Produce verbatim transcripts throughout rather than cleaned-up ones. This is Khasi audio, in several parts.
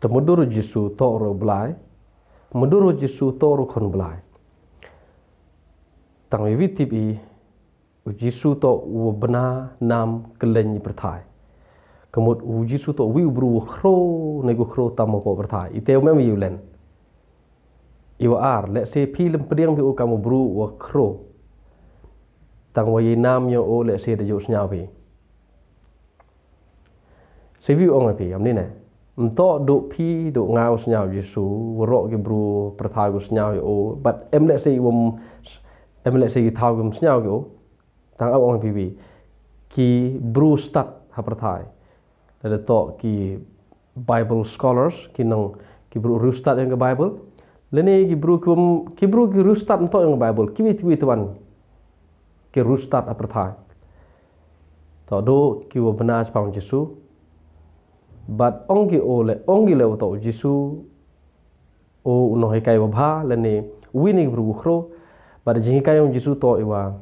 Te mutdur u Jisu toh ruh u Blai. Mutdur u Jisu toh ruh u Khun Blai. Tang wi wi tip i, u Jisu toh u bna nam kylleñ i pyrthai. Ka mut u Jisu toh wi u bru u khro, ne u khro tam hapoh pyrthai. I te u mem i u len. I wa ar, lehse phi lem pdiang phi u kam u bru u khro. Tang wa i nam ïa u lehse da ju sngew phi. Siwi ong phi, am ni ne. Mtoh du phi du nga u sngew Jisu, waroh ki bru pyrthai u sngew ïa u, but em lehse i wam, em lehse ki thaw ki wam sngew ïa u. Tang ap ong phi wi. Ki bru stad ha pyrthai. Lada toh ki Bible scholars, ki nong, ki bru riewstad ïa ka Bible. Lane ki bru ki wam, ki bru ki riewstad mtoh ïa ka Bible. Ki wi, ki wi tuan. Ki riewstad ha pyrthai. Toh du ki wa bna shaphang Jisu. But ong ki u le, ong ki le u toh u Jisu. U nonghikai wa bha, lane wi ne ki bru u khro. But jinghikai ong Jisu toh i wa,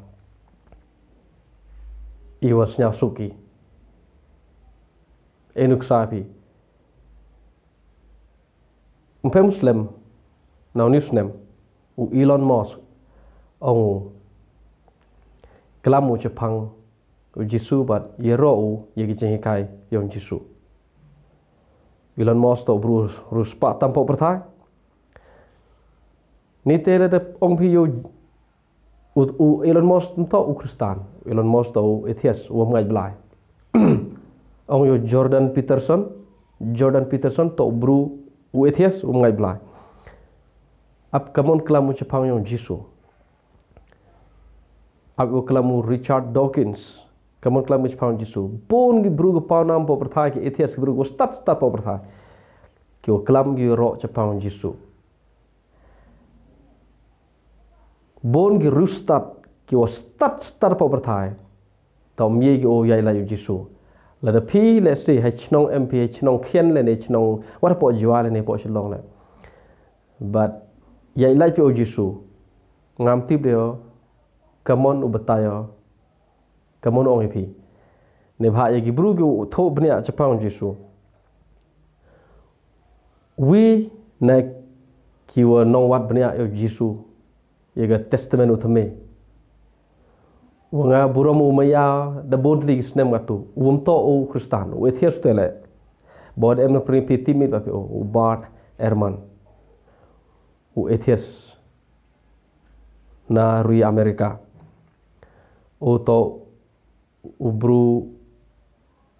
i wa sngew suk ki. E nuksa phi. Ym phem slem, na u ni u snem, u Elon Musk, ong u, klam u shaphang u Jisu bad ïaroh u ïa ki jinghikai ïong Jisu. Elon Musk toh u bru riewspah tam hapoh pyrthai. Ni te lada ong phi ïa u U, u Elon Musk mtoh u Khristan. Elon Musk toh u atheist, u wam ngeit Blai. Ong ïa u Jordan Peterson, Jordan Peterson toh u bru u atheist, u wam ngeit Blai. Ap kamon klam u shaphang ïong Jisu. Ap u klam u Richard Dawkins, kamon klam u shaphang Jisu. Bun ki bru ki pawnam hapoh pyrthai, ki atheist, ki bru ki stad stad hapoh pyrthai. Ki wa klam ki roh shaphang Jisu. Bun ki riewstad, ki wa stad stad hapoh pyrthai. Toh ym ïa ki u ïaid lait u Jisu. Lada phi lehse ha chnong em phi ha chnong khian lane chnong wat hapoh Jowai lane hapoh Shillong le. But ïaid lait phi u Jisu. Ngam tip de o. Kamon u batai o. Kamon ong ïa phi. Ne bha ïa ki bru ki u thoh bniah shaphang Jisu. Wi na ki wa nongwad bniah ïa u Jisu. Ïa ka Testament u thymme. Wa nga burom u maya da bun tylli ki snem nga tu. U wam toh u Khristan, u atheist te le. Bad em na prin phi tip mit ba phi u, u Bart Ehrman. U atheist. Na ri America. U toh u bru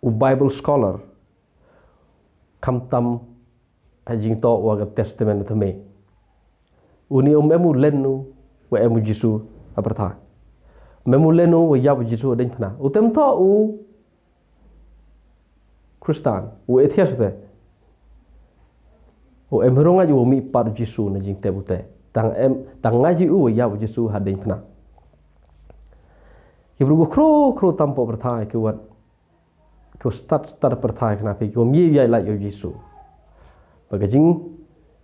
u Bible scholar. Khamtam ha jingtoh wa ka Testament u thymme. U ni um em u len u wa em u Jisu ha pyrthai. Um em u len u wa ïap u Jisu ha diengphna. U te mtoh u Khristan, u atheist u te. U em hyrong ngait u wa mih pat u Jisu na jingtep u te. Tang em, tang ngait u wa ïap u Jisu ha diengphna. Ki bru ki khro khro tam hapoh pyrthai ki wat. Ki wa stad stad pyrthai kane phi, ki wa ym ïaid lait ïa u Jisu. Ba ka jing,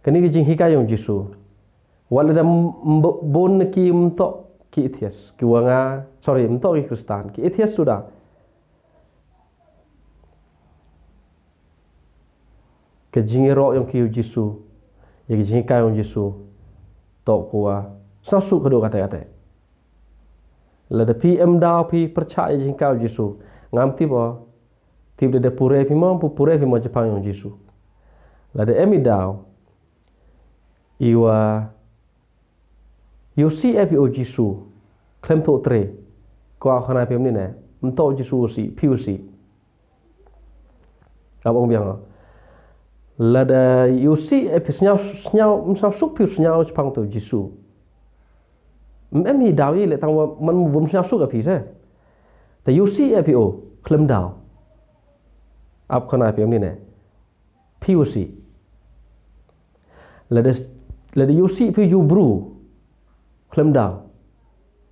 kane ka jinghikai ïong Jisu. Wat lada m-, m-, bun na ki mtoh ki atheist, ki wa nga, sorry, mtoh ki Khristan, ki atheist suda. Ka jingïaroh ïong ki ïa u Jisu, ïa ka jinghikai ïong Jisu, toh ka wa sngewsuk haduh katta katta. Lada phi em daw phi pyrshah ïa ka jinghikai ïong Jisu, ngam tip o, tip da da pure phi mo, pu-, pure phi mo shaphang ïong Jisu. Lada em i daw, i wa ïa u sih eh phi u Jisu, khlem thoh tre. Ko khana phi em ni ne, mtoh u Jisu u sih, phi u sih. Ap ong biang. Lada ïa u sih eh phi sngew, sngew, msngew suk phi u sngew shaphang uto u Jisu. Em hi daw i le tang wa man wum sngew suk eh phi se. Te ïa u sih eh phi u, khlem daw. Ap khana phi em ni ne. Phi u sih. Lada, lada ïa u sih phi u bru. Khlem daw.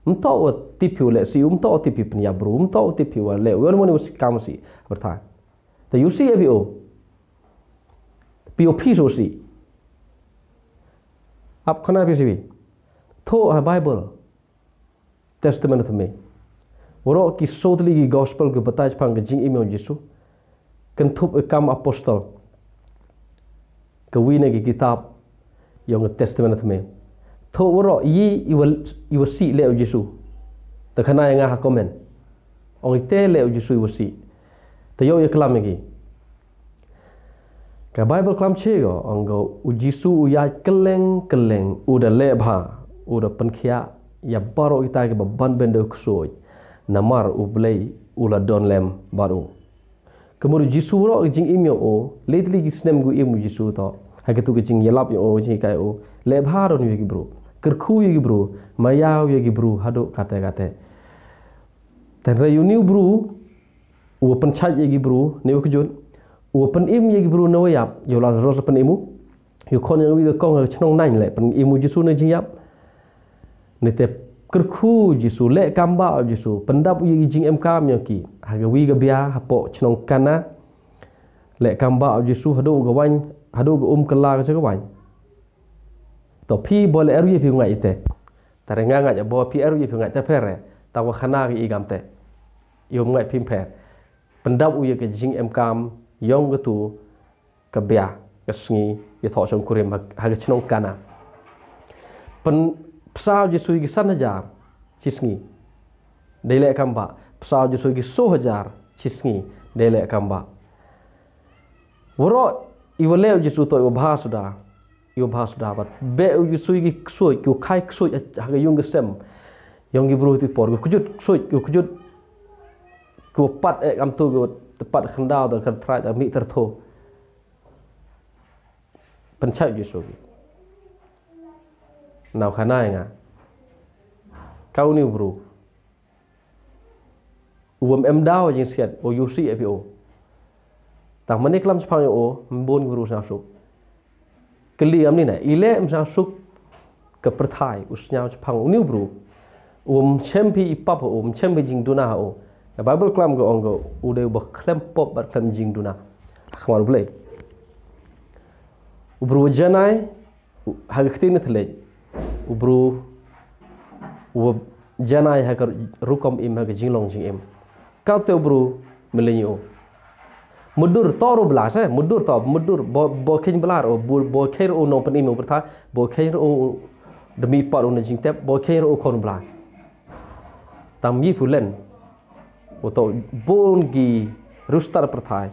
Mtoh wa tip phi u leh sih, mtoh wa tip phi pynïap bru, mtoh wa tip phi wa leh, wan wan u sih kam sih. Pyrthai. Te ïa u sih eh phi u. Phi u phi so sih. Ap khana phi sih phi. Thoh ha Bible. Testament of me. Waroh ki sotli ki gospel ki batai shaphang ka jingim ïong Jisu. Kynthup i Kam Apostol. Ka wi na ki kitab yong ka Testament Thymme. Thoh waroh, i, i wa, i wa sih leh u Jisu. Te khana ïa nga ha comment. Ong ite leh u Jisu i wa sih. Te ïoh ïa klam ïa ki. Ka Bible klam che ko, ong ko, u Jisu u ïaid kylleng kylleng, u da leh bha, u da pynkhiah ïa baroh kita kiba ban bynda u ksuid. Namar U Blei u la don lem bad u. Ka mut u Jisu, waroh ka jingim yong u, lei tylli ki snem ka im u Jisu, to ha katu ka jingïalap yong u, jinghikai u, leh bha don ïa ki bru, kyrkhu ïa ki bru, maïaw ïa ki bru haduh kate kate. Tangba ïa une u bru u wa pynshait ïa ki bru ne u kjut, u wa pynim ïa ki bru ne u wa ïap, ïa u Lasaros la pynim u, ïa u khon yong wi ka kong ha ka chnong Nain leh pynim u Jisu ne jingïap. Nete kyrkhu u Jisu, leh kam bah u Jisu, pyndap u ïa ki jingemkam yong ki ha ka wi ka bia hapoh chnong Kana. Leh kam bah u Jisu haduh ka waiñ, haduh ka um kylla ka jaka waiñ. To phi bo leh eru ïa phi ngait ite. Tare nga ngait bo phi eru ïa phi ngait te pher. Tangwa khana ka i kam te. Ïa um ngait phim pher. Pyndap u ïa ka jingemkam yong katu ka bia, ka sngi ïathoh shongkurim ha, ha ka chnong Kana. Pynpsa u Jisu ïa ki san hajar shi sngi. Dei leh kam bah. Pynpsa u Jisu ïa ki soo hajar shi sngi. Dei leh kam bah. Waroh i wa leh u Jisu to i wa bha suda. I wa bha suda bad beh u Jisu ïa ki ksuid, ki wa khai ksuid ha, ha ka ïung ka sem yong ki bru ha katu ka por, ki wa kjut ksuid, ki wa kjut, ki wa pat eh kam tu, ki wa pat khyndaw da kyrtrai da mih tyrtho. Pynshait u Jisu ki. Nau khana ïa nga. Ka une u bru u wam em daw jingsiat, u ïohi ïa phi u. Tang mane klam shaphang ïa u, ym bun ki bru sngewsuk. Kylli am ni na, i leh ym sngewsuk ka pyrthai, u sngew shaphang une u bru. U ym shem phi i pap ha u, ym shem phi jingduna ha u. Ka Bible klam ka ong ka, u dei uba khlem pop bad khlem jingduna ha khmat U Blei. U bru wa janai, u, ha ka ktien na thylliej, u bru wa janai ha ka rukom im, ha ka jinglong jingim. Kato u bru mlien ïa u. Mutdur to ruh bla se, mutdur to, mutdur bo, bo kheiñ bla ruh, bo, bo kheiñ ruh u nongpynim u pyrthai, bo kheiñ ruh u da mih pat u na jingtep, bo kheiñ ruh u khon bla. Tang mih phi u len. Uto bun ki riewstad pyrthai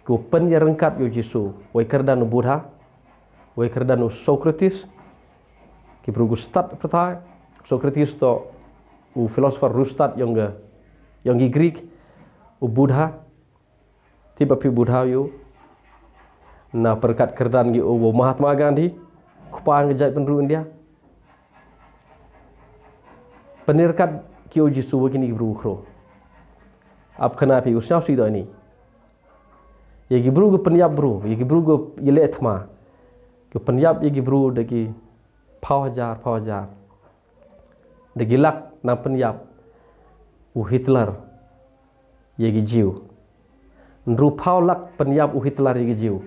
ki wa pynïaryngkat ïa u Jisu, wei kyrdan u Buddha, wei kyrdan u Socrates, ki bru ki stad pyrthai. Socrates to u philosopher riewstad yong ka, yong ki Greek, u Buddha, tip ba phi u Buddha ïa u, na pyrkhat kyrdan ki u wa Mahatma Gandhi, kpa ka jaitbynriew India. Pynïaryngkat ki ïa u Jisu wa kine ki bru khro. Ap khana phi u sngewsih doh ini. Ïa ki bru ki pynïap bru, ïa ki bru ki ïaleh thma. Ki pynïap ïa ki bru da ki phaw hajar, phaw hajar. Da ki lak nang pynïap u Hitler ïa ki Jiw. Hynriewphaw lak pynïap u Hitler ïa ki Jiw.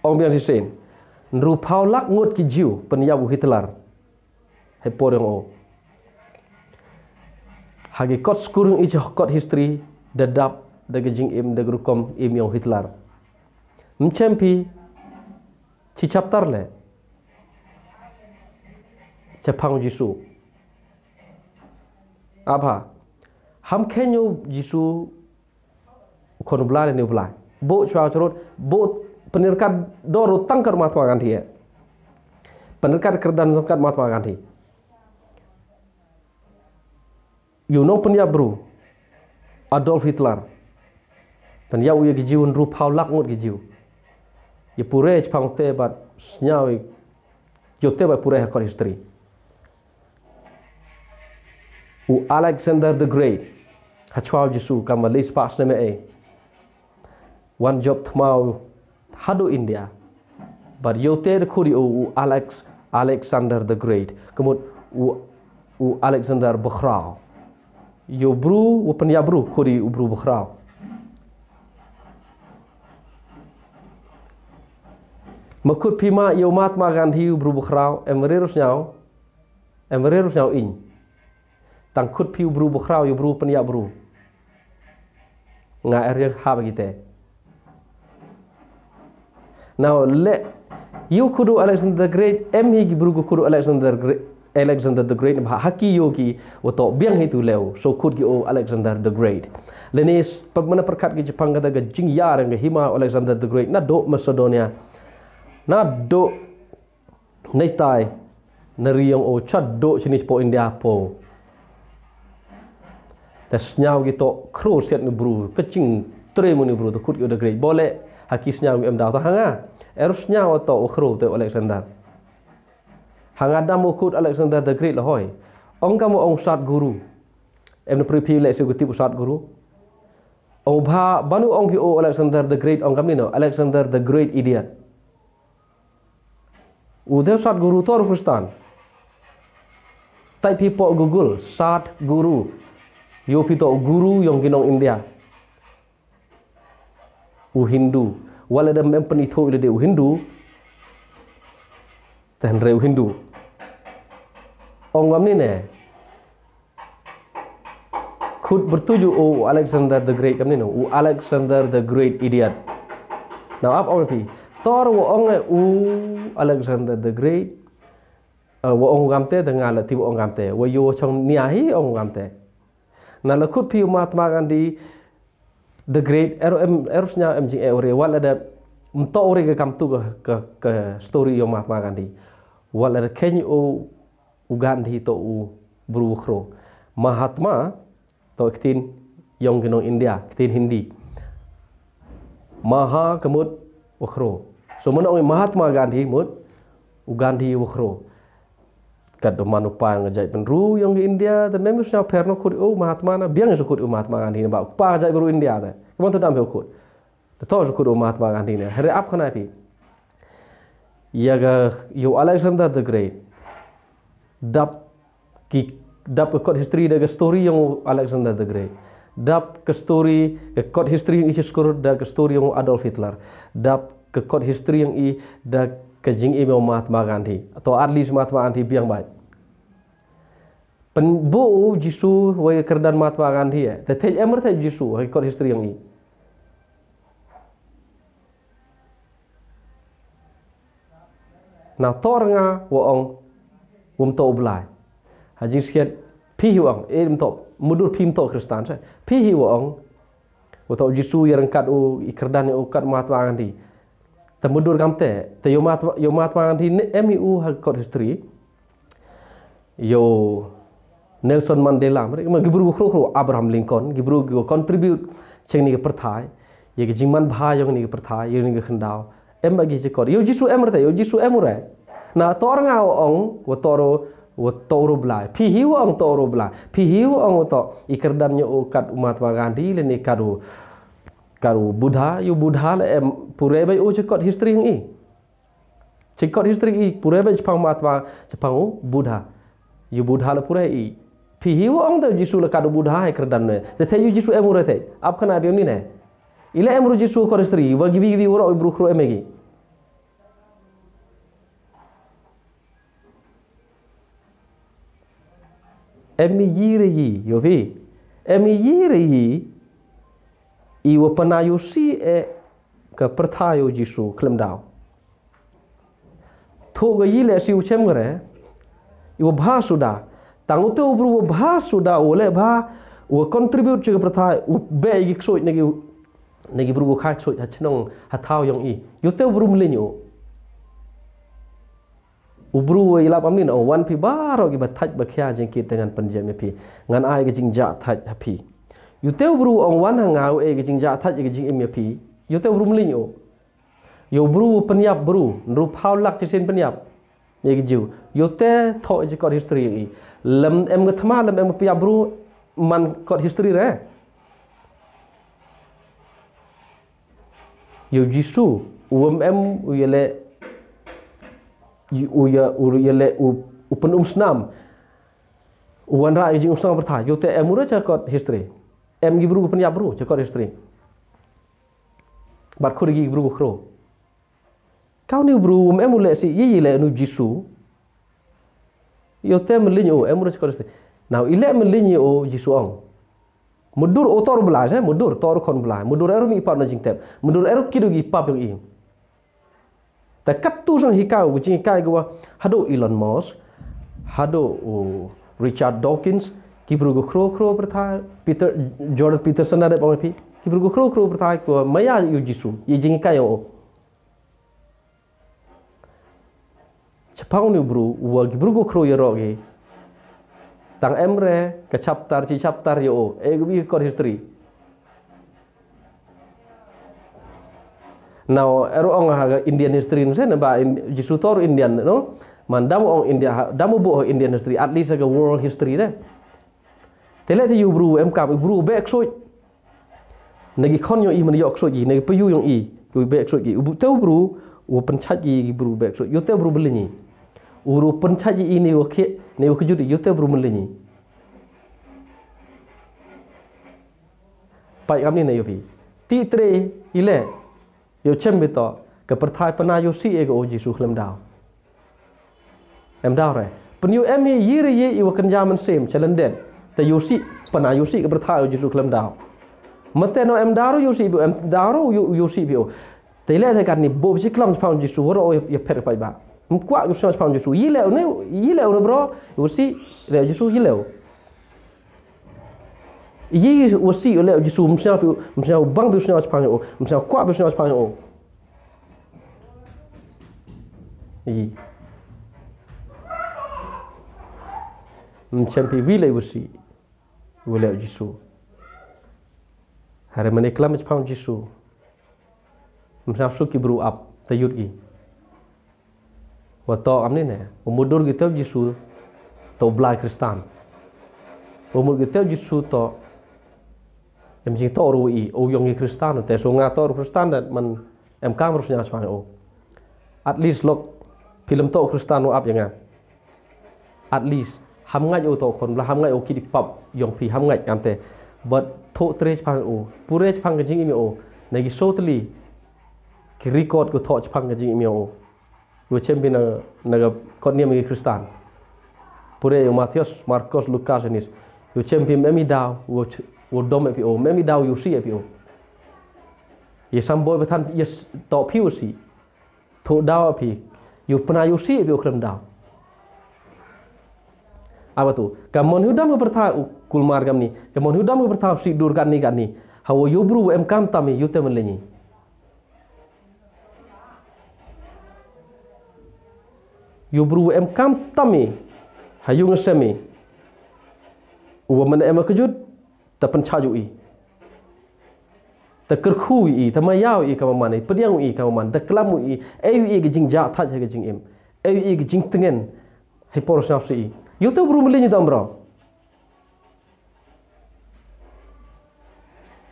Ong biang shisien. Hynriewphaw lak ngut ki Jiw pynïap u Hitler. Hei por yong o. Ha ki kot skur yong i, ha kot history, da dap da ka jingim, da ka rukom im yong Hitler. Ym shem phi shi chapter leh shaphang u Jisu. Aba ham kheiñ u Jisu u khon u Blai lane u Blai. Bo chwa churut, bo pynïaryngkat doh ruh tang kat Mahatma Gandhi eh. Pynïaryngkat kyrdan tang kat Mahatma Gandhi. Ïa u nongpynïap bru Adolf Hitler. Pynïap u ïa ki Jiw, hynriewphaw lak ngut ki Jiw. Ïa pure shaphang te bad sngew ïa te bad pure ha kot history. U Alexander the Great, ha chwa u Jisu, kam ba lei spah snem eh, wan jop thma u haduh India. Bad ïa u te da khot ïa u, u Alex, Alexander the Great. Ka mut u, u Alexander Bakhraw. Ïa u bru wa pynïap bru khot ïa u bru Bakhraw. Ma khot phi ma ïa u Mahatma Gandhi u bru Bakhraw, em re ruh sngew, em re ruh sngew ing. Tang khot phi u bru Bakhraw ïa u bru pynïap bru. Nga er ïa hap kita. Now leh Ïoh khut u Alexander the Great, em hi ki bru ki khut u Alexander Great, Alexander the Great, ba ha ki ïoh ki, wa toh biang hi tu leh u, so khut ki u Alexander the Great. Lane s-, pyrkhat ki jingpang kata ka jingïar ka hima u Alexander the Great, naduh Macedonia. Naduh neitai, na ri ïong u chad duh shini shapoh India po. Te sngew ki toh khro siat ni bru, ka jingtrei mo ni bru, te khut ki u the Great. Bole, ha ki sngew ki em daw ta ha nga. Em ru sngew toh u khro te u Alexander. Ha nga dam u khut Alexander the Great la hoi. Ong kam ong Sadguru. Em na pri phi leh si u ka tip u Sadguru. Ong bha, banu ong phi u Alexander the Great, ong kam ni no, Alexander the Great idiot. U dei Sadguru toh u Khristan. Tai phi po Google, Sadguru. Ïoh phi toh guru ïong ki nong India. U Hindu. Wat la da em pynithuh ïa lade u Hindu. Te hynrei u Hindu. Ong kam ni ne. Khut byrtuj u Alexander the Great kam ni no. U Alexander the Great idiot. Now ap ong phi. Toh wa ong u Alexander the Great. Eh, wa ong kam te, te nga la ti wa ong kam te. Wa ïoh chong nia hi ong kam te. Na la khut phi u Mahatma Gandhi the Great, em ru em, em ru sngew em jing eh u re, wat la da, em toh u re ka kam tu ka, ka, ka story ïong Mahatma Gandhi. Wat la da khein u, u Gandhi toh u bru u khro. Mahatma, toh ktien ïong ki nong India, ktien Hindi. Maha ka mut wa khro. So mynta ong Mahatma Gandhi mut, u Gandhi wa khro. Kat u man u pa nga jait pynru ïong ki India, te mem ïoh sñiaw pher no khut u Mahatma na, biang ïoh khut u Mahatma Gandhi na ba u pa jait pynru India te. Ka man tu dam phi u khut. Te to khut u Mahatma Gandhi ne. Hynrei ap khana phi. Ïa ka, ïa u Alexander the Great. Dap ki, dap ka kot history da ka story ïong u Alexander the Great. Dap ka story, ka kot history ïong i skur da ka story ïong u Adolf Hitler. Dap ka kot history ïong i da ka jingim ïong u Mahatma Gandhi. To at least Mahatma Gandhi biang bait. Pynbun u Jisu wa ïa kyrdan Mahatma Gandhi eh. Te thei em re thei Jisu, ha ka kot history ïong i. Na tor nga wa ong, wym toh u Blai. Ha jingsiat, phi hi wa ong, eh, wym toh, mudur phi wym toh Kristan, sa. Phi hi wa ong, wa toh Jisu ïa ryngkat u, i kyrdan u kat Mahatma Gandhi. Te mudur kam te, te ïa Mahatma, ïa Mahatma Gandhi ne em i u ha kot history. Ïa u Nelson Mandela, ma ki bru khro khro, Abraham Lincoln, ki bru ki contribute cheng ni ka pyrthai, ïa ka jingman bha ïong ni ka pyrthai, ïong ni ka khyndaw, em ba ki chikor. Ïa u Jisu em re te, ïa u Jisu em re. Na tor nga wa ong, wa toh ro, wa toh ro Blai. Phi hi wa ong toh ro Blai. Phi hi wa ong wa toh, i kyrdan ïa u kat u Mahatma Gandhi, le ni kat u, kat u Buddha, ïa u Buddha le em pure ba u chikor history ïong i. Chikot history i, pure ba chipang Mahatma, chipang u Buddha. Ïa u Buddha la pure i. Phi hi wa ong da Jisu la kat u Buddha ha kyrdan ne. Te te ïa u Jisu em u re te. Ap khana biam ni ne. I le em ru Jisu kot history, wa gibi gibi wa ro i bru khro em egi. Em i yi re yi, ïo phi. Em i yi re yi, i wa pana ïoh si e ka pyrthai ïa u Jisu khlem daw. Thuh ka yi leh si u chem ka re, i wa bha suda. Tang u te u bru wa bha suda, u leh bha, u contribute cha ka pyrthai, u beh ki ksuid na ki, na ki bru wa khai ksuid ha chnong, ha thaw ïong i. Ïo te u bru mlin u. U bru wa i lap am ni na, wan phi baroh ki ba thait ba khia jingkit te ngan pynjem ïa phi. Ngan ai ka jingjah thait ha phi. Ïo te u bru ong wan ha nga u e ka jingjah thait ïa ka jingim ïa phi. Ïo te u bru mlin u. Ïa u bru pynïap bru, nru phaw lak chisien pynïap. Ïa ki Jiw. Ïa u te thoh ïa ki kot history ïa i. Lem em ka thma, lem em ka pynïap bru, man kot history re. Ïa u Jisu, u em em, u ïa le, u ïa, u ïa le, u, u pynum snam. U wanrah ïa ka jingum snam pyrthai. Ïa u te em u re cha kot history. Em ki bru pynïap bru, cha kot history. Bad khur ki bru khro. Kau ni bru, um em u leh si, ïa i leh nu Jisu. Ïa u te mlin u, em u re cha kot history. Now, i leh mlin u Jisu ong. Mudur u tor blai, eh, mudur tor khon blai. Mudur eru mi pap na jingtep. Mudur eru kidu ki pap ïong i. Te katto song hikai u jinghikai ka wa haduh Elon Musk, haduh u Richard Dawkins, ki bru ka khro khro pyrthai, Peter, Jordan Peterson da dep ong phi, ki bru ka khro khro pyrthai ka wa maya ïa u Jisu, ïa jinghikai ïa u. Shaphang une u bru, u wa ki bru ka khro ïaroh ki. Tang em re, ka chapter, chi chapter ïa u, e ka bi ka kot history. Now, ero ong ha ka Indian history nse, naba in, Jisu tor Indian, no? Man dam ong India, ha, dam u buh ha Indian history, at least ha ka world history de. Te leh te ïa u bru em kam, u bru beh ksuid. Na ki khon ïong i man ïoh ksuid i, na ki payu ïong i, ki beh ksuid i. U bru te u bru, u pynchait i ki bru beh ksuid. Ïoh te u bru beliñ i. U bru pynchait i ne u khie, ne u kjut i, ïoh te u bru meliñ i. Pai kam ni na ïoh phi. Ti tre i leh. Ïoh chem bito, ka pyrthai pynah ïoh si e ka o Jisu khlem daw. Em daw re. Pynïoh em hi yi re yi i wa kynja mynsiem, chalenden. Te ïoh si, pynah ïoh si ka pyrthai o Jisu khlem daw. Mate no em daw ro ïoh si bi o, em daw ro ïoh, ïoh si bi o. Te le te kan ni bo si klam spang Jisu, waro o ïa pher pai ba. Mkwak ïoh si spang Jisu. Yi le une, yi le une bro, ïoh si, le Jisu yi le. Yi wa si le Jisu, msngaw pi, msngaw bang pi, msngaw spang o, msngaw kwak pi, msngaw spang o. Yi. Mchem pi wi le wa si. Wi le Jisu. Hare mane klam spang Jisu. Msngaw su ki bru ap, te yut ki. Wa to am ni ne, u mudur ki te Jisu, to Blai Kristan. U mudur ki te Jisu to, em jing to ru i, u yong i Kristan, te so nga to ru Kristan dat man, em kam ru snya spang o. At least lok, film to Kristan u ap ya nga. At least, ham ngai o to khon, bla ham ngai o ki di pap, yong pi ham ngai am te. But to tre spang o, pure spang ka jing imi o, na ki so tli, ki record ko to spang ka jing imi o. Yu chem pi na, na ka kot niam i Kristan. Pure yu Matthias, Marcos, Lucas, Johannes. Yu chem pi memi daw, yu ch-, yu dom e pi o, memi daw yu si e pi o. Ye sam boi bethan ye s-, to pi u si. To daw e pi. Yu pynah yu si e pi o khlem daw. Apa tu? Ka mon yu dam ka pyrthai u kulmar kam ni. Ka mon yu dam ka pyrthai u si dur kan ni kan ni. Hawa yu bru em kam tam i, yu te men lenyi. Yu bru em kam tam i, ha yu nga sem i. U wa man em ka jut, ta pynchaju i. Ta kyrkhu i, ta mayaw i ka maman i, pdiang i ka maman, ta klam i, e i ka jingjah thaj ha ka jingim. E i ka jingtngen, hi por sngap si i. Yu te bru mlin i dam bro.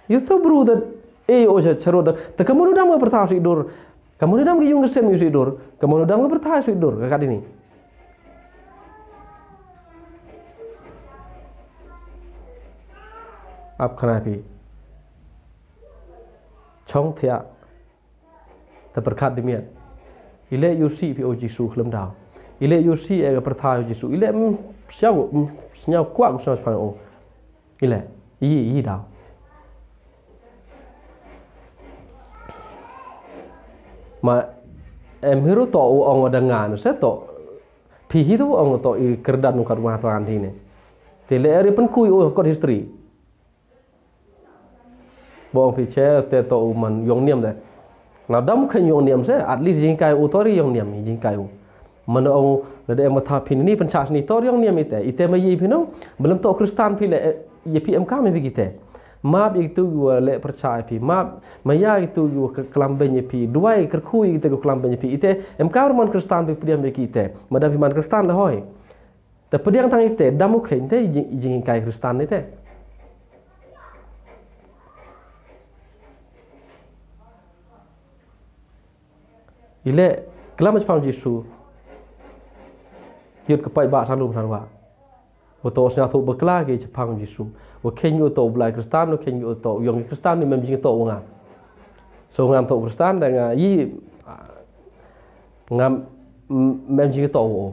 Yu te bru da, e o cha charo da, ta ka manu dam ka pyrthai si dur, ka manu dam ka yung ka sem si dur, ka manu dam ka pyrthai si dur, ka kadini. Ap khana pi. Chong thia. Ta pyrkhat di miat. Ile yu si pi o Jisu khlem daw. Ile yu si e ka pyrthai o Jisu. Ile m siaw, m siaw kwak, m siaw spang o. Ile, yi, yi daw. Ma, em hiru to u ong wa da ngan, se to. Pi hi to u ong to i kyrdan u kat wa tuan hi ne. Te le eri pynkui u kot history. Bong pi che te to u man yong niam de. Na dam khen yong niam se, at least jingkai u tori yong niam, jingkai u. Mano ong, lada em tha phin ni pynchas ni tor yong niam ite. Ite ma yi phin ong, belum to Kristan phi le, eh, ye phi em kam phi kite. Map ye tu yu le percaya phi. Map, ma ya tu yu ke kelam ben ye phi. Duai kerkhu ye te ke kelam ben ye phi. Ite, em kam man Kristan phi pdiam ye kite. Madam phi man Kristan le hoi. Te pdiang tang ite, dam u khen te, jing, jingkai Kristan ite. Ile, kelam chapang Jisu. Yut ke pai ba salum salwa. Wa to sna thu bakla ke chapang Jisu. Wa khen yu to blai Kristan, wa khen yu to yong Kristan ni mem jing to wa nga. So ngam to Kristan da nga yi, ngam, m-, mem jing to wa.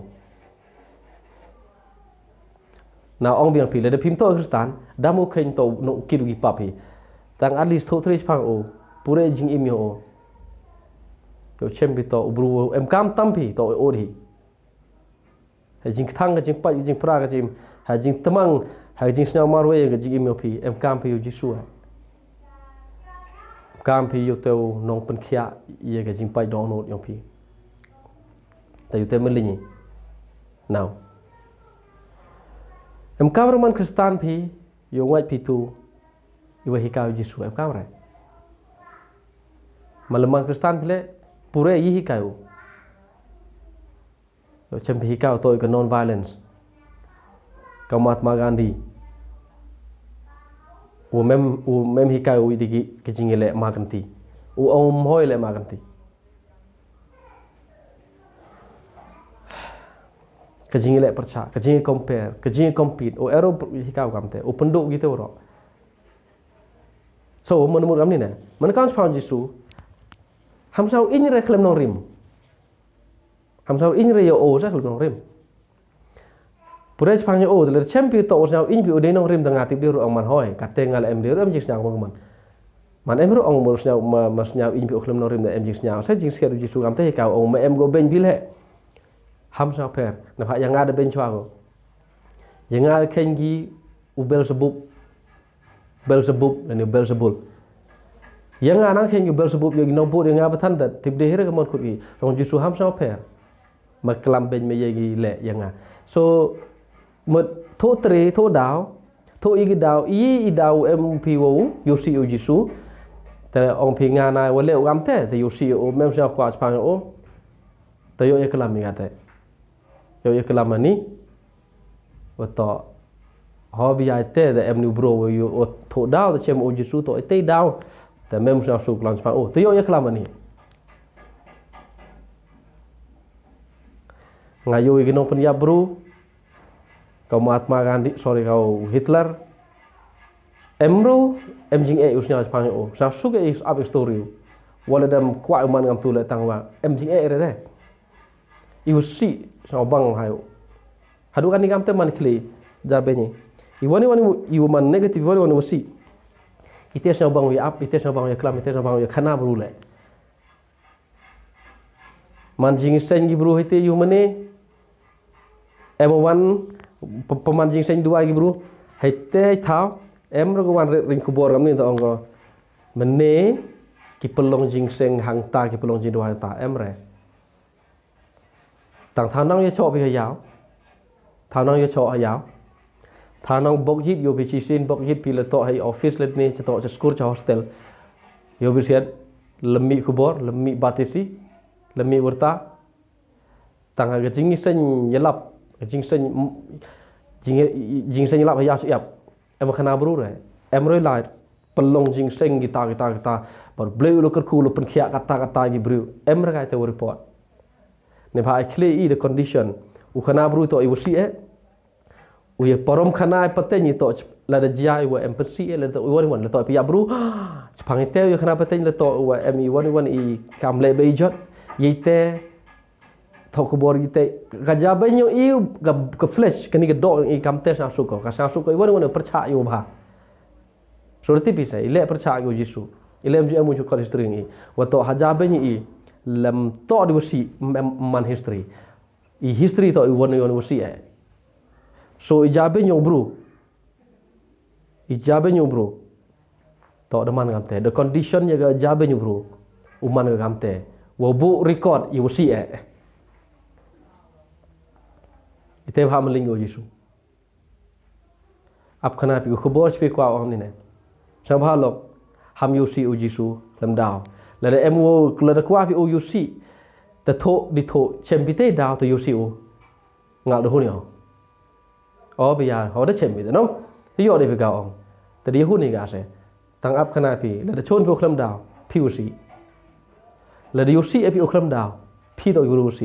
Na ong biang phi, lada phim to Kristan, dam u khen to no kit u ki pap hi. Tang at least tho tre chapang o, pure jingim yo o. Ïoh chem phi to u bru em kam tam phi to u hi. Ha jingkthang, ka jingpait, ka jingpra, ka jing, ha jingtmang, ha jingsngew marwei, ka jingim ïoh phi em kam phi ïoh Jisu. Em kam phi ïoh te u nongpynkhiah ïa ka jingpait dohnud ïoh phi. Te ïoh te mylli ni. Now, em kam ruh man Khristan phi ïoh ngait phi tu iwa hi ka ïoh Jisu, em kam re. Malam man Khristan phi le pure yi hi ka ïoh. Chem phi hi ka ïoh to ka non violence. Ka Mahatma Gandhi. U mem, u mem hi ka ïoh di ki, ka jingïaleh ma ka nti. U ong um hoi leh ma ka nti. Ka jingïaleh pyrchah, ka jingcompare, ka jingcompete. U ero hi ka ïoh kam te. U pynduh ki te u roh. So, man mut kam ni ne. Man kam shaphang Jisu. Ham shaw in re khlem nongrim. Ham shaw in re ïoh o sa khlem nongrim. Pure shaphang ïoh o, te le chem phi to o shaw in phi u dei nongrim da nga tip dei ruh ong man hoi. Kate nga le em dei ruh em jingsngew man. Man em ruh ong mo shaw ma, ma shaw in phi u khlem nongrim da em jingsngew. Sa jingsiat u Jisu kam te ka ong ma em go beiñ phi le. Ham shaw pher. Na pha ïa nga da beiñ chwa ko. Ïa nga khein ki u Beelzebub. Beelzebub, lane Beelzebul. Ïa nga nang khein ki u Beelzebub, ïa ki nongbud, ïa nga ba than da, tip dei hi re ka mon kut ki. Rong Jisu ham shaw pher. Ma klam beiñ me ïa ki le, ïa nga. So, mut, thoh tre, thoh daw, thoh i ki daw, i, i daw em phi wow, ïoh si u Jisu. Te ong phi nga na, wa le u kam te, te ïoh si u, mem shaw kwah shaphang u. Te ïoh ïa klam i nga te. Ïoh ïa klam ani. Wa to. Ho bi ai te da em ni u bru wa ïoh o thoh daw da chem u Jisu to te daw. Te mem shaw suk lang shaphang u. Te ïoh ïa klam ani. Nga ïoh ïa ki nongpynïap bru. Ka Mahatma Gandhi, sorry, ka u Hitler. Em bru, em jingeh u shaw shaphang u. Shaw suk e is ap story u. Wa le dem kwah u man ngam tu le tang wa. Em jingeh re de. I wa si, shaw bang ha u. Haduh kani kam te man khli, ja beiñ i. I wan i wan i wa man negative, i wan i wan i wa si. Ite shaw bang u ïa ap, ite shaw bang u ïa klam, ite shaw bang u ïa khana bru le. Man jingseng ki bru hite ïoh mane. Em wan, pe, pe man jingseng duwai ki bru. Hite thaw, em ro ko wan re, ring khubor kam ni to ong ko. Mane, ki pynlong jingseng hangta, ki pynlong jingduwai hangta, em re. Tang thaw nang ïa choh phi ha ïaw. Thaw nang ïa choh ha ïaw. Thaw nang bok jit ïoh phi chisin bok jit phi le toh ha i office le ni cha toh cha skur cha hostel. Ïoh phi siat lem mih khubor, lem mih batisi, lem mih wyrta. Tang ha ka jingseng ïalap, ka jingseng, jing, jingseng ïalap ha ïaw cha ïap. Em khana bru re. Em roi lai. Pynlong jingseng kita, kita, kita. Bar blei u lo kyrkhu lo pynkhiah kata, kata ki bru. Em re kai te u report. Ne pha ai khli i the condition. U khana bru to i wa si e. U ïa parom khana i pateng i to ch-, la da jia i wa em pynsi e, la to i wan i wan, la to i pia bru. Chapang i te u ïa khana pateng la to u wa em i wan i wan i kam le be i jot. Ïa i te, thoh khubor i te. Ka ja beiñ ïoh i ka, ka flesh, kani ka doh i kam te shaw suk ko. Ka shaw suk ko i wan i wan i pyrchah ïoh bha. So, reti pisa, i le pyrchah ïoh Jisu. I le em ju em ju kot history ngi. Wa to ha ja beiñ i, lem to di wa si, em, em, man history. I history to i wan i wan wa si e. So, i ja beiñ ïoh bru. I ja beiñ ïoh bru. To da man kam te. The condition ïa ka ja beiñ ïoh bru. U man ka kam te. Wa bu record i wa si e. Ite bha maling ïoh Jisu. Ap khana phi u khubor phi kwah ong ni ne. Shaw bha lok ham ïoh si u Jisu lem daw. Lada em u lada kwah phi u ïoh si. Te thoh di thoh chem phi te daw te ïoh si u. Ngal da hun ïoh. O phi ïa ho da chem phi te nong. Te ïoh de phi ka ong. Te di hun i ka se. Tang ap khana phi lada chon phi u khlem daw phi u si. Lada ïoh si e phi u khlem daw phi to ïoh u si.